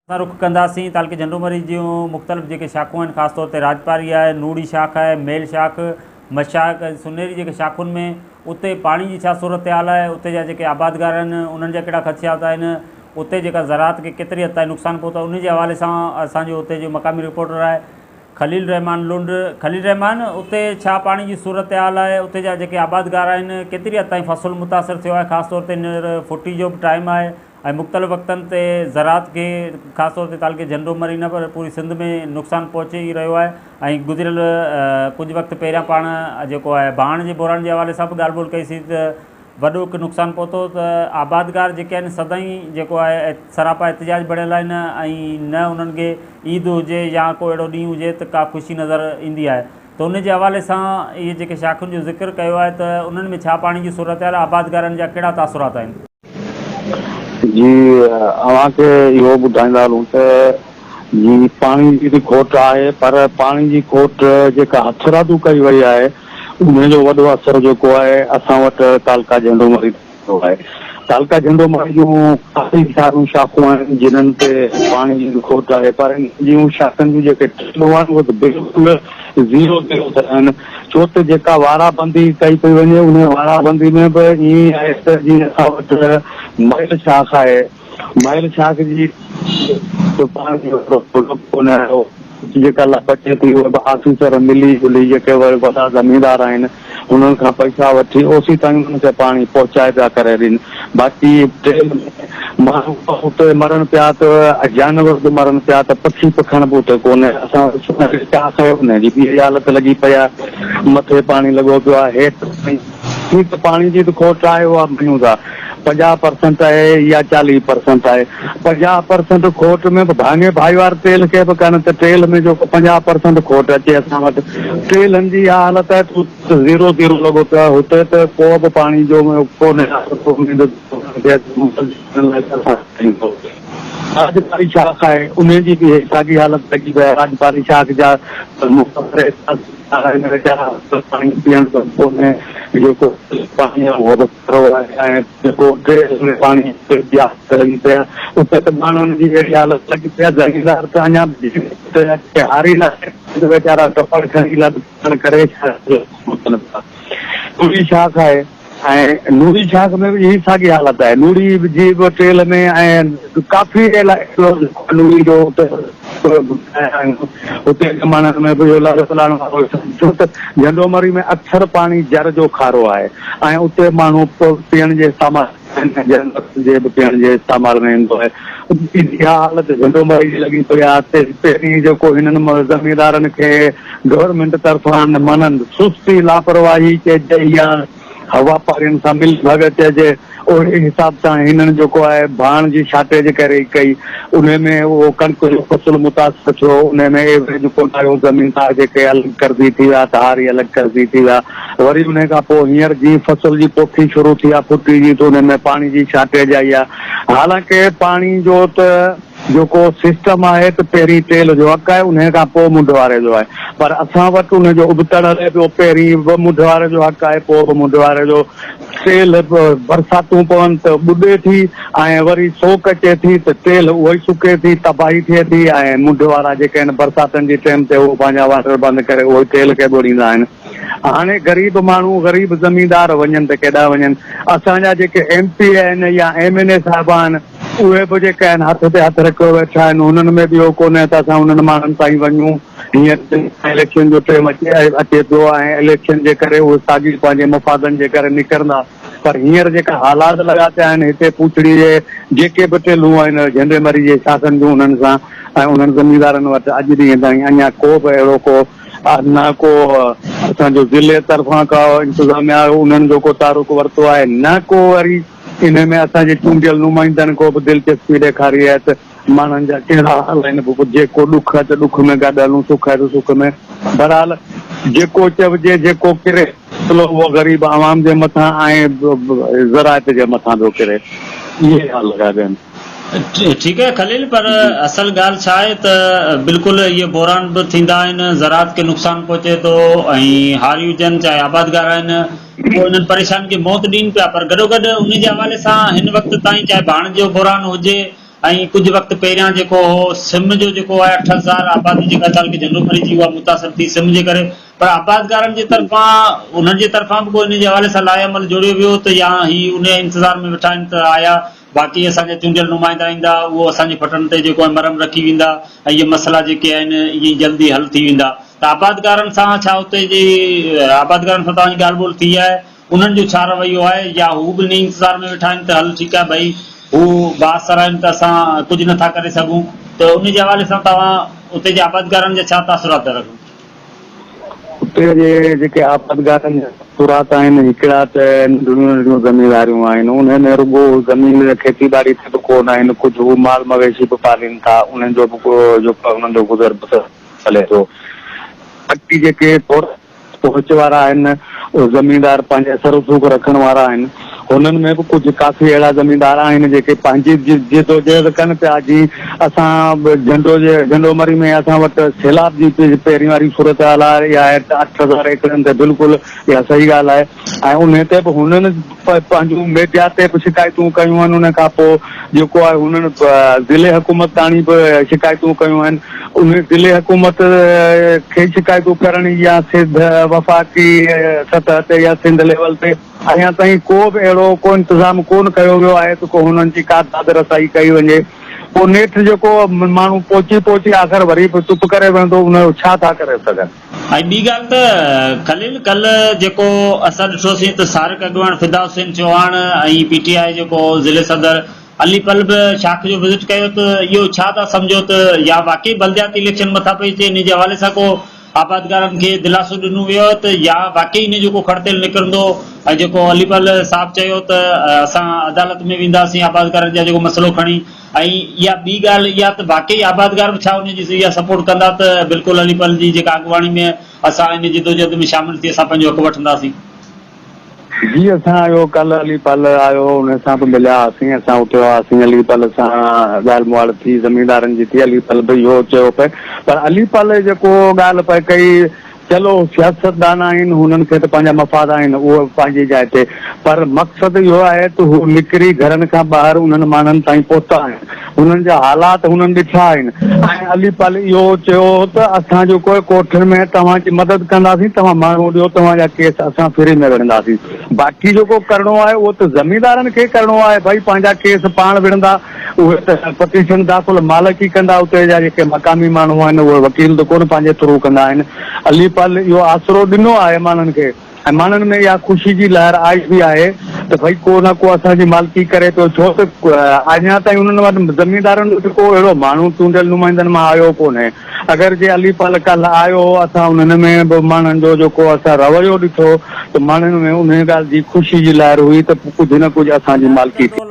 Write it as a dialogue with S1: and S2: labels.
S1: اسان رخ ڪنداسين تعلقي جهنڊو مري جون مختلف جيڪي شاخون آهن خاص طور تي راڄپاري آهي، نوڙي شاخ آهي، ميل شاخ، مشاخ ۽ سنهري جيڪي شاخن ۾ اتي پاڻي جي ڇا صورتحال آهي، اتي جا جيڪي آبادگار آهن انهن جا ڪهڙا خدشات آهن، اتي جيڪا زراعت کي ڪيتري حد تائين نقصان پهتو آهي انهي جي حوالي سان اسان جو اتي جو مقامي رپورٽر آهي خليل الرحمان لنڊ، خليل الرحمان اتي ڇا پاڻي جي صورتحال آهي، اتي جا جيڪي آبادگار آهن ڪيتري حد تائين فصل متاثر ٿيو آهي خاص طور تي هينئر ڦٽي جو به ٽائيم آهي. ۽ مختلف وقتن تي زراعت کي خاص طور تي تعلقي جهنڊو مري نه پر پوري سنڌ ۾ نقصان پهچي ئي رهيو آهي ۽ گذريل ڪجهه وقت پهريان پاڻ جيڪو آهي ڀاڻ جي بحران جي حوالي سان به ڳالهه ٻولهه ڪئي سين ته وڏو هڪ نقصان پهتو ته آبادگار جيڪي آهن سدائين جيڪو آهي سراپا احتجاج بڻيل آهن ۽ نه انهن کي عيد هجي يا ڪو اهڙو ڏينهن هجي ته ڪا خوشي نظر ايندي آهي ته ان جي حوالي سان اهي جيڪي شاخن جو ذڪر ڪيو آهي ته انهن ۾ ڇا پاڻي جي صورتحال آبادگارن جا ڪهڙا تاثرات آهن.
S2: جي اوهان کي اهو ٻڌائيندا هلون ته جي پاڻي جي به کوٽ آهي پر پاڻي جي کوٽ جيڪا هٿرادو ڪئي وئي آهي ان جو وڏو اثر جيڪو آهي اسان وٽ تعلقه جهنڊو مري ٿيو آهي تعلقه جهنڊو مري جون ڪافي ساريون شاخون آهن جنھن تي پاڻي جي به کوٽ آهي پر جون شاخن جون جيڪي ٽيلون آهن اهي ته بلڪل زيرو زيرو ٿيل آهن ڇو ته جيڪا وارا بندي ڪئي پئي وڃي ان وارا بندي ۾ به ائين ئي آهي ته جيئن اسان وٽ مئل شاخ آهي مئل شاخ جي پاڻي ڪونه آيو جيڪا لپ اچي ٿي اهي به آفيسر ملي جلي جيڪي وڏا زميندار آهن انهن کان پئسا وٺي اوسي تائين انهن کي پاڻي پهچائي پيا ڪري ڏين باقي ٽيل ۾ ماڻهو به اتي مرن پيا ته جانور به مرن پيا ته پکي پکڻ به اتي ڪونهي. اسان وٽ سونهري شاخ آهي ان جي به اهڙي حالت لڳي پئي آهي. مٿي پاڻي لڳو پيو آهي هيٺ پاڻي ٺيڪ ته پاڻي جي ته کوٽ آهي اها مڃون ٿا 50 پرسنٽ آهي يا 40 پرسنٽ آهي. 50 پرسنٽ کوٽ ۾ به ڀاڱي ڀائيوار تيل کي به ڪن ته تيل ۾ جو 50 پرسنٽ کوٽ اچي اسان وٽ تيلن جي اها حالت آهي ته زيرو زيرو لڳو پيو آهي هتي ته ڪو به پاڻي جو ڪونهي. راڄپاري شاخ آهي انهي جي به ساڳي حالت لڳي پئي آهي راڄپاري شاخ جا پاڻي پيئڻ به ڪونهي جيڪو پاڻي آهي اهو به کارو آهي ۽ جيڪو ٽي پاڻي لڳي پئي آهي اتي ته ماڻهن جي اهڙي حالت لڳي پئي آهي زميندار ته اڃا به هاري لاء ويچارا ٽپڙ کڻي لڏ ڪري پيا شاخ آهي ۽ نوري شاخ ۾ به اهي ساڳي حالت آهي نوري جي به ٽيل ۾ ۽ ڪافي نوري جو اتي جي ماڻهن ۾ به اهو لڏ پلاڻ وارو ڇو ته جهنڊو مري ۾ اڪثر پاڻي جر جو کارو آهي ۽ اتي ماڻهو پيئڻ جي استعمال جي به پيئڻ جي استعمال ۾ ايندو آهي اها حالت جهنڊو مري جي لڳي پئي آهي پهرين جيڪو هنن زميندارن کي گورنمينٽ طرفان مانند سستي لاپرواهي چئجي يا واپارين سان ملي ڀڳت چئجي اهڙي حساب سان هنن جيڪو آهي ڀاڻ جي شارٽيج ڪري ڪئي انهي ۾ اهو ڪڻڪ جو فصل متاثر ٿيو انهي ۾ ايوريج ڪونه آيو زميندار جيڪي الڳ قرضي ٿي ويا ته هاري الڳ قرضي ٿي ويا وري انهي کان پوء هينئر جيئن فصل جي پوکي شروع ٿي آهي ڦٽي جي ته انهي ۾ پاڻي جي شارٽيج آئي آهي حالانڪه پاڻي جو ته جيڪو سسٽم آهي ته پهرين تيل جو حق آهي انهيء کان پوء منڍ واري جو آهي پر اسان وٽ ان جو ابتڙ هلي پيو پهرين به منڍ واري جو حق آهي پوء به منڍ واري جو تيل برساتون پون ته ٻڏي ٿي ۽ وري سوڪ اچي ٿي ته تيل اهو ئي سڪي ٿي تباهي ٿئي ٿي ۽ منڍ وارا جيڪي آهن برساتن جي ٽيم تي اهو پنهنجا واٽر بند ڪري اهو ئي تيل کي ٻوڙيندا آهن. هاڻي غريب ماڻهو غريب زميندار وڃن ته ڪيڏانهن وڃن اسان جا جيڪي ايم پي اي آهن يا ايم اين اي صاحبان اهي به جيڪي آهن هٿ تي هٿ رکيو ويٺا آهن انهن ۾ به اهو ڪونهي ته اسان انهن ماڻهن تائين وڃون هينئر اليڪشن جو ٽيم اچي اچي پيو ۽ اليڪشن جي ڪري اهي ساڳي پنهنجي مفادن جي ڪري نڪرندا پر هينئر جيڪا حالات لڳا پيا آهن هتي پوڇڙي جي جيڪي به ٽيلون آهن جهنڊي مري جي شاخن جون انهن سان ۽ انهن زميندارن وٽ اڄ ڏينهن تائين اڃا ڪو به اهڙو ڪو نه ڪو اسان جو ضلعي طرفان ڪا انتظاميا انهن جو ڪو تعارف ورتو آهي نه ڪو وري انهي ۾ اسان جي چونڊيل نمائندن ڪو به دلچسپي ڏيکاري آهي ته ماڻهن جا ڪهڙا حال آهن پوء جيڪو ڏک آهي ته ڏک ۾ گڏ هلون سک آهي ته سک ۾ بهرحال جيڪو چئجي جيڪو ڪري فيصلو اهو غريب عوام جي مٿان ۽ زراعت جي مٿان پيو ڪري اهي حال لڳا پيا آهن.
S1: ٺيڪ آهي خليل پر اصل ڳالهه ڇا آهي ته بلڪل اهي بحران به ٿيندا آهن زراعت کي نقصان پهچي ٿو ۽ هاري هجن چاهي آبادگار آهن اهي انهن پريشانين کي منهن ته ڏين پيا پر گڏوگڏ انهي جي حوالي سان هن وقت تائين چاهي ڀاڻ جو بحران هجي. ۽ ڪجهه وقت پهريان جيڪو هو سم جو جيڪو آهي 8000 آبادي جيڪا تعلقي جهنڊو مري جي اها متاثر ٿي سم جي ڪري پر آبادگارن جي طرفان انهن جي طرفان به ڪو ان جي حوالي سان لاء عمل جوڙيو ويو ته يا هي ان انتظار ۾ ويٺا آهن ته آيا باقي اسان جا چونڊيل نمائندا ايندا اهو اسان جي ڦٽن تي جيڪو آهي مرهم رکي ويندا ۽ اهي مسئلا جيڪي آهن اهي جلدي حل ٿي ويندا ته آبادگارن سان ڇا اتي جي آبادگارن سان توهان جي ڳالهه ٻولهه ٿي آهي انهن جو ڇا رويو آهي يا هو به انهي انتظار ۾ ويٺا آهن ته هل ٺيڪ آهي ڀئي هو بااثر آهن ته اسان ڪجهه نه ٿا ڪري سگهون ته انهي جي حوالي سان توهان اتي جي آبادگارن جا ڇا تاثرات ٿا رکو؟
S2: اتي جي جيڪي آبادگارن جا تاثرات آهن هڪڙا ته ننڍڙيون ننڍڙيون زمينداريون آهن انهي ۾ رڳو زمين کيتي ٻاڙي تي به ڪو نه آهن ڪجهه هو مال مويشي به پالين ٿا انهن جو به جيڪو انهن جو گذر بسر هلي ٿو باقي جيڪي ٿورا پهچ وارا آهن، اهي زميندار پنهنجي اثر رسوخ رکڻ وارا آهن. هنن ۾ به ڪجهه ڪافي اهڙا زميندار آهن جيڪي پنهنجي جدوجهد ڪن پيا جيئن اسان جهنڊو جي جهنڊو مري ۾ اسان وٽ سيلاب جي پهرين واري صورتحال آهي اها آهي ته 8000 ايڪڙن تي بلڪل اها صحيح ڳالهه آهي ۽ انهي تي به هنن پنهنجون ميڊيا تي به شڪايتون ڪيون آهن ان کان پوء جيڪو آهي هنن ضلعي حڪومت تاڻي به شڪايتون ڪيون آهن انهي ضلعي حڪومت کي شڪايتون ڪرڻ يا سنڌ وفاقي سطح تي يا سنڌ ليول تي اڃا تائين ڪو به اهڙو ڪو انتظام ڪونه ڪيو ويو آهي ته ڪو هنن جي ڪا داد رسائي ڪئي وڃي پوء نيٺ جيڪو ماڻهو پهچي پهچي آخر وري به چپ ڪري ويندو ان جو ڇا ٿا ڪري سگهن.
S1: ۽ ٻي ڳالهه ته خليل ڪلهه جيڪو اسان ڏٺوسين ته سارڪ اڳواڻ Fida Hussain Chohan ۽ P T I جيڪو ضلعي صدر علي پل به شاخ جو وزٽ ڪيو ته اهو ڇا ٿا سمجهو ته يا واقعي بلدياتي اليڪشن مٿان پئي اچي انهي جي حوالي سان ڪو آبادگارن کي دلاسو ڏنو ويو ته يا واقعي انهي جو ڪو کڙتيل نڪرندو ۽ جيڪو علي پل صاحب چيو ته اسان عدالت ۾ وينداسين آبادگارن جا جيڪو مسئلو کڻي ۽ اها ٻي ڳالهه اها ته واقعي آبادگار به ڇا ان جي اها سپورٽ ڪندا ته بلڪل علي پل جي جيڪا اڳواڻي ۾ اسان ان جدوجهد ۾ شامل ٿي اسان پنهنجو حق وٺنداسين.
S2: جي اسان اهو ڪلهه علي پل آيو هو ان سان به مليا هئاسين اسان اتي هئاسين علي پل سان ڳالهه مهاڙ ٿي زميندارن جي ٿي علي پل به اهو چيو پئي پر علي پل جيڪو ڳالهه پئي ڪئي چلو سياستدان آهن هنن کي ته پنهنجا مفاد آهن اهو پنهنجي جاء تي پر مقصد اهو آهي ته هو نڪري گهرن کان ٻاهر انهن ماڻهن تائين پهتا آهن هنن جا حالات هنن ڏٺا آهن ۽ علي پل اهو چيو هو ته اسان جو ڪوئي ڪوٺين ۾ توهان جي مدد ڪنداسين توهان ماڻهو ڏيو توهان جا ڪيس اسان فري ۾ وڙهنداسين باقي جيڪو ڪرڻو آهي اهو ته زميندارن کي ڪرڻو آهي ڀئي پنهنجا ڪيس پاڻ وڙهندا اهي ته پٽيشن داخل مالڪ ئي ڪندا، اتي جا جيڪي مقامي ماڻهو آهن اهي وڪيل ته ڪونه پنهنجي ٿرو ڪندا آهن. علي پل اهو آسرو ڏنو آهي ماڻهن کي ۽ ماڻهن ۾ اها خوشي جي لهر آئي به آهي ته ڀئي ڪو نه ڪو اسان جي مالڪي ڪري پيو ڇو ته اڃا تائين انهن وٽ زميندارن وٽ ڪو اهڙو ماڻهو چونڊيل نمائندن مان آيو ڪونهي. اگر جي علي پل ڪالهه آيو هو اسان انهن ۾ به ماڻهن جو جيڪو اسان رويو ڏٺو ته ماڻهن ۾ انهي ڳالهه جي خوشي جي لهر هئي ته ڪجهه نه ڪجهه اسان جي مالڪي ٿي.